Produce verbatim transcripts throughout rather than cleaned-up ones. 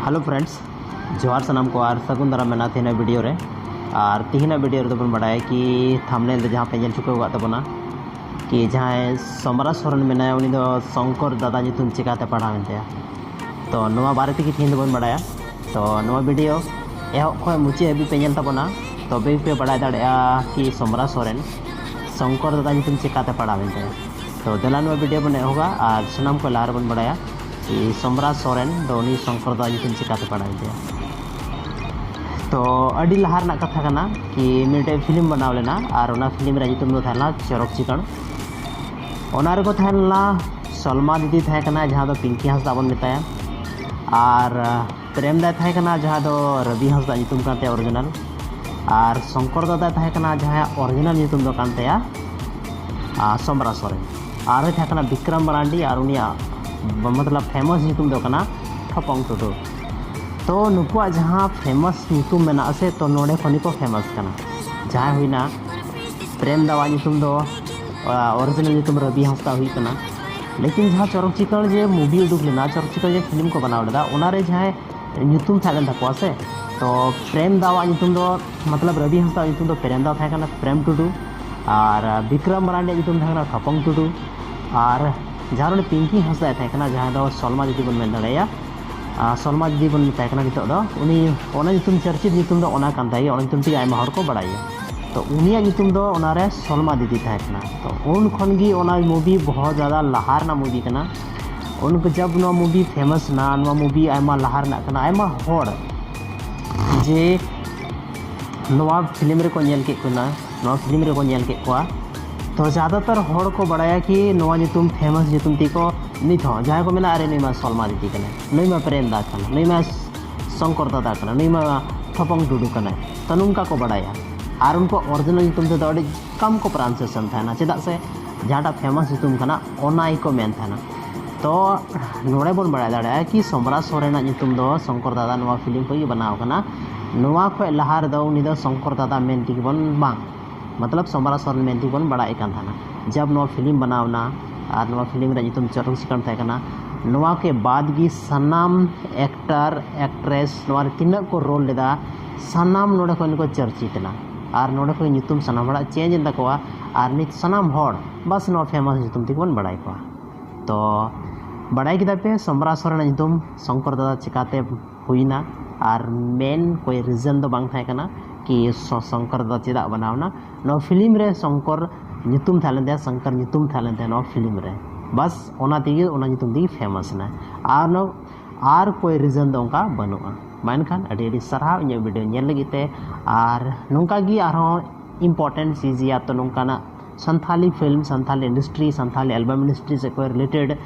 Hello friends, ᱡᱚᱦᱟᱨ ᱥᱟᱱᱟᱢ ᱠᱚ ᱟᱨ ᱥᱟᱹᱜᱩᱱ ᱫᱟᱨᱟᱢ ᱢᱮᱱᱟᱜᱼᱟ ᱛᱮᱦᱮᱧᱟᱜ ᱵᱷᱤᱰᱤᱭᱳ ᱨᱮ᱾ ᱟᱨ ᱛᱮᱦᱮᱧᱟᱜ ᱵᱷᱤᱰᱤᱭᱳ ᱨᱮᱫᱚ ᱵᱚᱱ ᱵᱟᱲᱟᱭᱟ ᱠᱤ ᱛᱷᱟᱢᱵᱽᱱᱮᱞ ᱨᱮ ᱡᱟᱦᱟᱸ ᱯᱮ ᱧᱮᱞ ᱴᱷᱤᱠᱟᱹ ᱟᱠᱟᱫ ᱛᱟᱵᱚᱱᱟ ᱠᱤ ᱡᱟᱦᱟᱸᱭ ᱥᱚᱢᱨᱟ ᱥᱚᱨᱮᱱ ᱢᱮᱱᱟᱭᱟ, ᱩᱱᱤ ᱫᱚ ᱥᱚᱝᱠᱚᱨ ᱫᱟᱫᱟ ᱧᱩᱛᱩᱢ ᱪᱤᱠᱟᱹᱛᱮ ᱯᱟᱲᱦᱟᱣᱮᱱ ᱛᱟᱭᱟ᱾ ᱛᱚ ᱱᱚᱣᱟ ᱵᱟᱨᱮ ᱛᱮᱜᱮ ᱛᱮᱦᱮᱧ ᱫᱚᱵᱚᱱ ᱵᱟᱲᱟᱭᱟ᱾ ᱛᱚ ᱱᱚᱣᱟ ᱵᱷᱤᱰᱤᱭᱳ ᱮᱦᱚᱵ ᱠᱷᱚᱱ ᱢᱩᱪᱟᱹᱫ ᱦᱟᱹᱵᱤᱡ ᱯᱮ ᱧᱮᱞ ᱛᱟᱵᱚᱱᱟ, ᱛᱚᱵᱮ ᱯᱮ ᱵᱟᱲᱟᱭ ᱫᱟᱲᱮᱭᱟᱜᱼᱟ ᱠᱤ ᱥᱚᱢᱨᱟ ᱥᱚᱨᱮᱱ ᱥᱚᱝᱠᱚᱨ ᱫᱟᱫᱟ ᱧᱩᱛᱩᱢ ᱪᱤᱠᱟᱹᱛᱮ ᱯᱟᱲᱦᱟᱣᱮᱱ ᱛᱟᱭᱟ᱾ ᱛᱚ ᱫᱮᱞᱟ ᱱᱚᱣᱟ ᱵᱷᱤᱰᱤᱭᱳ ᱵᱚᱱ ᱮᱦᱚᱵᱟ ᱟᱨ ᱥᱟᱱᱟᱢ ᱠᱷᱚᱱ ᱞᱟᱦᱟ ᱨᱮᱵᱚᱱ ᱵᱟᱲᱟᱭᱟ ᱠᱤ ᱥᱚᱢᱨᱟ ᱥᱚᱨᱮᱱ ᱫᱚ ᱩᱱᱤ ᱥᱚᱝᱠᱚᱨ ᱫᱟᱫᱟ ᱧᱩᱛᱩᱢ ᱪᱤᱠᱟᱹᱛᱮ ᱯᱟᱲᱦᱟᱣᱮᱱ ᱛᱟᱭᱟ᱾ ᱛᱚ ᱟᱹᱰᱤ ᱞᱟᱦᱟ ᱨᱮᱱᱟᱜ ᱠᱟᱛᱷᱟ ᱠᱟᱱᱟ ᱠᱤ ᱢᱤᱫᱴᱮᱡ ᱯᱷᱤᱞᱢ ᱵᱮᱱᱟᱣ ᱞᱮᱱᱟ ᱟᱨ ᱚᱱᱟ ᱯᱷᱤᱞᱢ ᱨᱮᱭᱟᱜ ᱧᱩᱛᱩᱢ ᱫᱚ ᱛᱟᱦᱮᱸ ᱞᱮᱱᱟ ᱪᱚᱨᱚᱠ ᱪᱤᱠᱟᱹᱲ᱾ ᱚᱱᱟ ᱨᱮᱠᱚ ᱛᱟᱦᱮᱸ ᱞᱮᱱᱟ ᱥᱚᱞᱢᱟ ᱫᱤᱫᱤ ᱛᱟᱦᱮᱸ ᱠᱟᱱᱟ, ᱡᱟᱦᱟᱸ ᱫᱚ ᱯᱤᱝᱠᱤ ᱦᱟᱸᱥᱫᱟ ᱵᱚᱱ ᱢᱮᱛᱟᱭᱟ, ᱟᱨ ᱯᱨᱮᱢ ᱫᱟᱭ ᱛᱟᱦᱮᱸ ᱠᱟᱱᱟ, ᱡᱟᱦᱟᱸ ᱫᱚ ᱨᱚᱵᱤ ᱦᱟᱸᱥᱫᱟ ᱧᱩᱛᱩᱢ ᱠᱟᱱ ᱛᱟᱭᱟ ᱚᱨᱤᱡᱤᱱᱟᱞ, ᱟᱨ ᱥᱚᱝᱠᱚᱨ ᱫᱟᱫᱟᱭ ᱛᱟᱦᱮᱸ ᱠᱟᱱᱟ, ᱡᱟᱦᱟᱸᱭᱟᱜ ᱚᱨᱤᱡᱤᱱᱟᱞ ᱧᱩᱛᱩᱢ ᱫᱚ ᱠᱟᱱ ᱛᱟᱭᱟ ᱟᱨ ᱥᱚᱢᱨᱟ ᱥᱚᱨᱮᱱ᱾ ᱟᱨᱦᱚᱸᱭ ᱛᱟᱦᱮᱸ ᱠᱟᱱᱟ ᱵᱤᱠᱨᱚᱢ ᱢᱟᱨᱟᱱᱰᱤ, ᱟᱨ ᱩᱱᱤᱭᱟᱜ ᱢᱚᱛᱞᱚᱵ ᱯᱷᱮᱢᱟᱥ ᱧᱩᱛᱩᱢ ᱫᱚ ᱠᱟᱱᱟ ᱴᱷᱚᱯᱚᱝ ᱴᱩᱰᱩ᱾ ᱛᱚ ᱱᱩᱠᱩᱣᱟᱜ ᱡᱟᱦᱟᱸ ᱯᱷᱮᱢᱟᱥ ᱧᱩᱛᱩᱢ ᱢᱮᱱᱟᱜᱼᱟ ᱥᱮ, ᱛᱚ ᱱᱚᱰᱮ ᱠᱷᱚᱱ ᱜᱮᱠᱚ ᱯᱷᱮᱢᱟᱥ ᱠᱟᱱᱟ᱾ ᱡᱟᱦᱟᱸᱭ ᱦᱩᱭᱱᱟ ᱯᱨᱮᱢ ᱫᱟᱣᱟᱜ ᱧᱩᱛᱩᱢ ᱫᱚ, ᱚᱨᱤᱡᱤᱱᱟᱞ ᱧᱩᱛᱩᱢ ᱨᱚᱵᱤ ᱦᱟᱸᱥᱫᱟ ᱦᱩᱭᱩᱜ ᱠᱟᱱᱟ᱾ ᱞᱮᱠᱤᱱ ᱡᱟᱦᱟᱸ ᱪᱚᱨᱚᱠ ᱪᱤᱠᱟᱹᱲ ᱡᱮ ᱢᱩᱵᱷᱤ ᱩᱰᱩᱠ ᱞᱮᱱᱟ, ᱪᱚᱨᱚᱠ ᱪᱤᱠᱟᱹᱲ ᱡᱮ ᱯᱷᱤᱞᱢ ᱠᱚ ᱵᱮᱱᱟᱣ ᱞᱮᱫᱟ, ᱚᱱᱟᱨᱮ ᱡᱟᱦᱟᱸᱭ ᱧᱩᱛᱩᱢ ᱛᱟᱦᱮᱸ ᱞᱮᱱ ᱛᱟᱠᱚᱣᱟ ᱥᱮ, ᱛᱚ ᱯᱨᱮᱢ ᱫᱟᱣᱟᱜ ᱧᱩᱛᱩᱢ ᱫᱚ, ᱢᱚᱛᱞᱚᱵ ᱨᱚᱵᱤ ᱦᱟᱸᱥᱫᱟᱣᱟᱜ ᱧᱩᱛᱩᱢ ᱫᱚ ᱯᱨᱮᱢ ᱫᱟᱣ ᱛᱟᱦᱮᱸ ᱠᱟᱱᱟ, ᱯᱨᱮᱢ ᱴᱩᱰᱩ, ᱟᱨ ᱵᱤᱠᱨᱚᱢ ᱢᱟᱨᱟᱱᱰᱤᱭᱟᱜ ᱧᱩᱛᱩᱢ ᱛᱟᱦᱮᱸ ᱠᱟᱱᱟ ᱴᱷᱚᱯᱚᱝ ᱴᱩᱰᱩ, ᱟᱨ ᱡᱟᱦᱟᱸ ᱨᱮ ᱯᱤᱝᱠᱤ ᱦᱟᱸᱥᱫᱟᱭ ᱛᱟᱦᱮᱸ ᱠᱟᱱᱟ, ᱡᱟᱦᱟᱸᱭ ᱫᱚ ᱥᱚᱞᱢᱟ ᱫᱤᱫᱤ ᱵᱚᱱ ᱢᱮᱱ ᱫᱟᱲᱮᱭᱟᱭᱟ, ᱟᱨ ᱥᱚᱞᱢᱟ ᱫᱤᱫᱤ ᱵᱚᱱ ᱢᱮᱛᱟᱭ ᱠᱟᱱᱟ ᱱᱤᱛᱚᱜ ᱫᱚ, ᱩᱱᱤ ᱚᱱᱟ ᱧᱩᱛᱩᱢ, ᱪᱚᱨᱪᱤᱛ ᱧᱩᱛᱩᱢ ᱫᱚ ᱚᱱᱟ ᱠᱟᱱ ᱛᱟᱭ ᱜᱮᱭᱟ, ᱚᱱᱟ ᱧᱩᱛᱩᱢ ᱛᱮᱜᱮ ᱟᱭᱢᱟ ᱦᱚᱲ ᱠᱚ ᱵᱟᱲᱟᱭᱟ᱾ ᱛᱚ ᱩᱱᱤᱭᱟᱜ ᱧᱩᱛᱩᱢ ᱫᱚ ᱚᱱᱟᱨᱮ ᱥᱚᱞᱢᱟ ᱫᱤᱫᱤ ᱛᱟᱦᱮᱸ ᱠᱟᱱᱟ᱾ ᱛᱚ ᱩᱱ ᱠᱷᱚᱱ ᱜᱮ ᱚᱱᱟ ᱢᱩᱵᱷᱤ ᱵᱚᱦᱚᱛ ᱡᱟᱫᱟ ᱞᱟᱦᱟ ᱨᱮᱱᱟᱜ ᱢᱩᱵᱷᱤ ᱠᱟᱱᱟ᱾ ᱩᱱ ᱠᱚ ᱡᱟᱵ ᱱᱚᱣᱟ ᱢᱩᱵᱷᱤ ᱯᱷᱮᱢᱟᱥ ᱮᱱᱟ, ᱱᱚᱣᱟ ᱢᱩᱵᱷᱤ ᱟᱭᱢᱟ ᱞᱟᱦᱟ ᱨᱮᱱᱟᱜ ᱠᱟᱱᱟ, ᱟᱭᱢᱟ ᱦᱚᱲ ᱡᱮ ᱱᱚᱣᱟ ᱯᱷᱤᱞᱢ ᱨᱮᱠᱚ ᱧᱮᱞ ᱠᱮᱫ ᱠᱚ ᱱᱚᱣᱟ ᱯᱷᱤᱞᱢ ᱨᱮᱠᱚ ᱧᱮᱞ ᱠᱮᱫ ᱠᱚᱣᱟ᱾ ᱛᱚ ᱡᱟᱫᱟᱛᱟᱨ ᱦᱚᱲ ᱠᱚ ᱵᱟᱲᱟᱭᱟ ᱠᱤ ᱱᱚᱣᱟ ᱧᱩᱛᱩᱢ ᱯᱷᱮᱢᱟᱥ ᱧᱩᱛᱩᱢ ᱛᱮᱜᱮ ᱠᱚ, ᱱᱤᱛ ᱦᱚᱸ ᱡᱟᱦᱟᱸᱭ ᱠᱚ ᱢᱮᱱᱟ, "ᱟᱨᱮ ᱱᱩᱭ ᱢᱟ ᱥᱚᱞᱢᱟ ᱫᱤᱫᱤ ᱠᱟᱱᱟᱭ, ᱱᱩᱭ ᱢᱟ ᱯᱨᱮᱢ ᱫᱟ ᱠᱟᱱᱟ, ᱱᱩᱭ ᱢᱟ ᱥᱚᱝᱠᱚᱨ ᱫᱟᱫᱟ ᱠᱟᱱᱟ, ᱱᱩᱭ ᱢᱟ ᱴᱷᱚᱯᱚᱝ ᱴᱩᱰᱩ ᱠᱟᱱᱟᱭ", ᱛᱚ ᱱᱚᱝᱠᱟ ᱠᱚ ᱵᱟᱲᱟᱭᱟ᱾ ᱟᱨ ᱩᱱᱠᱩᱣᱟᱜ ᱚᱨᱤᱡᱤᱱᱟᱞ ᱧᱩᱛᱩᱢ ᱛᱮᱫᱚ ᱟᱹᱰᱤ ᱠᱚᱢ ᱠᱚ ᱯᱨᱚᱱᱟᱣᱩᱱᱥᱤᱭᱮᱥᱚᱱ ᱛᱟᱦᱮᱱᱟ, ᱪᱮᱫᱟᱜ ᱥᱮ ᱡᱟᱦᱟᱸᱴᱟᱜ ᱯᱷᱮᱢᱟᱥ ᱧᱩᱛᱩᱢ ᱠᱟᱱᱟ, ᱚᱱᱟ ᱜᱮᱠᱚ ᱢᱮᱱ ᱛᱟᱦᱮᱱᱟ᱾ ᱛᱚ ᱱᱚᱰᱮ ᱵᱚᱱ ᱵᱟᱲᱟᱭ ᱫᱟᱲᱮᱭᱟᱜᱼᱟ ᱠᱤ ᱥᱚᱢᱨᱟ ᱥᱚᱨᱮᱱᱟᱜ ᱧᱩᱛᱩᱢ ᱫᱚ ᱥᱚᱝᱠᱚᱨ ᱫᱟᱫᱟ ᱱᱚᱣᱟ ᱯᱷᱤᱞᱢ ᱠᱷᱚᱱ ᱜᱮ ᱵᱮᱱᱟᱣ ᱟᱠᱟᱱᱟ᱾ ᱱᱚᱣᱟ ᱠᱷᱚᱱ ᱞᱟᱦᱟ ᱨᱮᱫᱚ ᱩᱱᱤ ᱫᱚ ᱥᱚᱝᱠᱚᱨ ᱫᱟᱫᱟ ᱢᱮᱱ ᱛᱮᱜᱮ ᱵᱚᱱ ᱵᱟᱝ, ᱢᱚᱛᱞᱚᱵ ᱥᱚᱢᱨᱟ ᱥᱚᱨᱮᱱ ᱢᱮᱱ ᱛᱮᱜᱮ ᱵᱚᱱ ᱵᱟᱲᱟᱭᱮᱫ ᱠᱟᱱ ᱛᱟᱦᱮᱱᱟ᱾ ᱡᱟᱵ ᱱᱚᱣᱟ ᱯᱷᱤᱞᱢ ᱵᱮᱱᱟᱣ ᱮᱱᱟ ᱟᱨ ᱱᱚᱣᱟ ᱯᱷᱤᱞᱢ ᱨᱮᱭᱟᱜ ᱧᱩᱛᱩᱢ ᱪᱚᱨᱚᱠ ᱪᱤᱠᱟᱹᱲ ᱛᱟᱦᱮᱸ ᱠᱟᱱᱟ, ᱱᱚᱣᱟ ᱠᱮ ᱵᱟᱫ ᱜᱮ ᱥᱟᱱᱟᱢ ᱮᱠᱴᱟᱨ ᱮᱠᱴᱨᱮᱥ ᱱᱚᱣᱟ ᱨᱮ ᱛᱤᱱᱟᱹᱜ ᱠᱚ ᱨᱳᱞ ᱞᱮᱫᱟ, ᱥᱟᱱᱟᱢ ᱱᱚᱰᱮ ᱠᱷᱚᱱ ᱠᱚ ᱪᱟᱨᱪᱤᱛ ᱮᱱᱟ᱾ ᱟᱨ ᱱᱚᱰᱮ ᱠᱷᱚᱱ ᱧᱩᱛᱩᱢ ᱥᱟᱱᱟᱢ ᱦᱚᱲᱟᱜ ᱪᱮᱧᱡᱽ ᱮᱱ ᱛᱟᱠᱚᱣᱟ᱾ ᱟᱨ ᱱᱤᱛ ᱥᱟᱱᱟᱢ ᱦᱚᱲ ᱵᱟᱥ ᱱᱚᱣᱟ ᱯᱷᱮᱢᱟᱥ ᱧᱩᱛᱩᱢ ᱛᱮᱜᱮ ᱵᱚᱱ ᱵᱟᱲᱟᱭ ᱠᱚᱣᱟ᱾ ᱛᱚ ᱵᱟᱲᱟᱭ ᱠᱮᱫᱟ ᱯᱮ ᱥᱚᱢᱨᱟ ᱥᱚᱨᱮᱱᱟᱜ ᱧᱩᱛᱩᱢ ᱥᱚᱝᱠᱚᱨ ᱫᱟᱫᱟ ᱪᱤᱠᱟᱛᱮ ᱦᱩᱭᱱᱟ, ᱟᱨ ᱢᱮᱱ ᱠᱚᱭ ᱨᱤᱡᱚᱱ ᱫᱚ ᱵᱟᱝ ᱛᱟᱦᱮᱸ ᱠᱟᱱᱟ ᱠᱤ ᱥᱚ- ᱥᱚᱝᱠᱚᱨ ᱫᱟᱫᱟ ᱪᱮᱫᱟᱜ ᱵᱮᱱᱟᱣ ᱮᱱᱟ᱾ ᱱᱚᱣᱟ ᱯᱷᱤᱞᱢ ᱨᱮ ᱥᱚᱝᱠᱚᱨ ᱧᱩᱛᱩᱢ ᱛᱟᱦᱮᱸ ᱞᱮᱱ ᱛᱟᱭᱟ, ᱥᱚᱝᱠᱚᱨ ᱧᱩᱛᱩᱢ ᱛᱟᱦᱮᱸ ᱞᱮᱱ ᱛᱟᱭᱟ ᱱᱚᱣᱟ ᱯᱷᱤᱞᱢ ᱨᱮ᱾ ᱵᱟᱥ ᱚᱱᱟ ᱛᱮᱜᱮ, ᱚᱱᱟ ᱧᱩᱛᱩᱢ ᱛᱮᱜᱮ ᱯᱷᱮᱢᱟᱥ ᱮᱱᱟ᱾ ᱟᱨ ᱱᱚᱣᱟ ᱟᱨ ᱠᱚᱭ ᱨᱤᱡᱚᱱ ᱫᱚ ᱚᱱᱠᱟ ᱵᱟᱹᱱᱩᱜᱼᱟ᱾ ᱢᱟ ᱮᱱᱠᱷᱟᱱ ᱟᱹᱰᱤ ᱟᱹᱰᱤ ᱥᱟᱨᱦᱟᱣ ᱤᱧᱟᱹᱜ ᱵᱷᱤᱰᱤᱭᱳ ᱧᱮᱞ ᱞᱟᱹᱜᱤᱫ ᱛᱮ᱾ ᱟᱨ ᱱᱚᱝᱠᱟ ᱜᱮ ᱟᱨᱦᱚᱸ ᱤᱢᱯᱚᱨᱴᱮᱱᱴ ᱪᱤᱡᱽ ᱭᱟ ᱛᱚ ᱱᱚᱝᱠᱟᱱᱟᱜ Santhali film, Santhali industry, Santhali album industry ᱥᱮᱫ ᱠᱷᱚᱱ ᱨᱤᱞᱮᱴᱮᱰ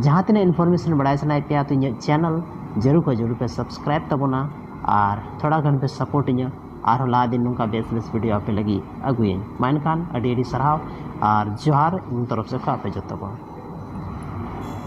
ᱡᱟᱦᱟᱸ ᱛᱤᱱᱟᱹᱜ ᱤᱱᱯᱷᱚᱨᱢᱮᱥᱚᱱ ᱵᱟᱲᱟᱭ ᱥᱟᱱᱟᱭᱮᱫ ᱯᱮᱭᱟ ᱛᱚ ᱤᱧᱟᱹᱜ ᱪᱮᱱᱮᱞ ᱡᱟᱹᱨᱩᱲ ᱠᱷᱚᱱ ᱡᱟᱹᱨᱩᱲ ᱯᱮ ᱥᱟᱵᱥᱠᱨᱟᱭᱤᱵ ᱛᱟᱵᱚᱱᱟ᱾ ᱟᱨ ᱛᱷᱚᱲᱟ ᱜᱟᱱ ᱯᱮ ᱥᱟᱯᱳᱨᱴ ᱤᱧᱟᱹ, ᱟᱨᱦᱚᱸ ᱞᱟᱦᱟ ᱫᱤᱱ ᱱᱚᱝᱠᱟ ᱵᱮᱥ ᱵᱮᱥ ᱵᱷᱤᱰᱤᱭᱳ ᱟᱯᱮ ᱞᱟᱹᱜᱤᱫ ᱟᱹᱜᱩᱭᱟᱹᱧ᱾ ᱢᱟ ᱮᱱᱠᱷᱟᱱ ᱟᱹᱰᱤ ᱟᱹᱰᱤ ᱥᱟᱨᱦᱟᱣ ᱟᱨ ᱡᱚᱦᱟᱨ ᱤᱧ ᱛᱚᱨᱚᱯ ᱥᱮᱫ ᱠᱷᱚᱱ ᱟᱯᱮ ᱡᱚᱛᱚ ᱠᱚ᱾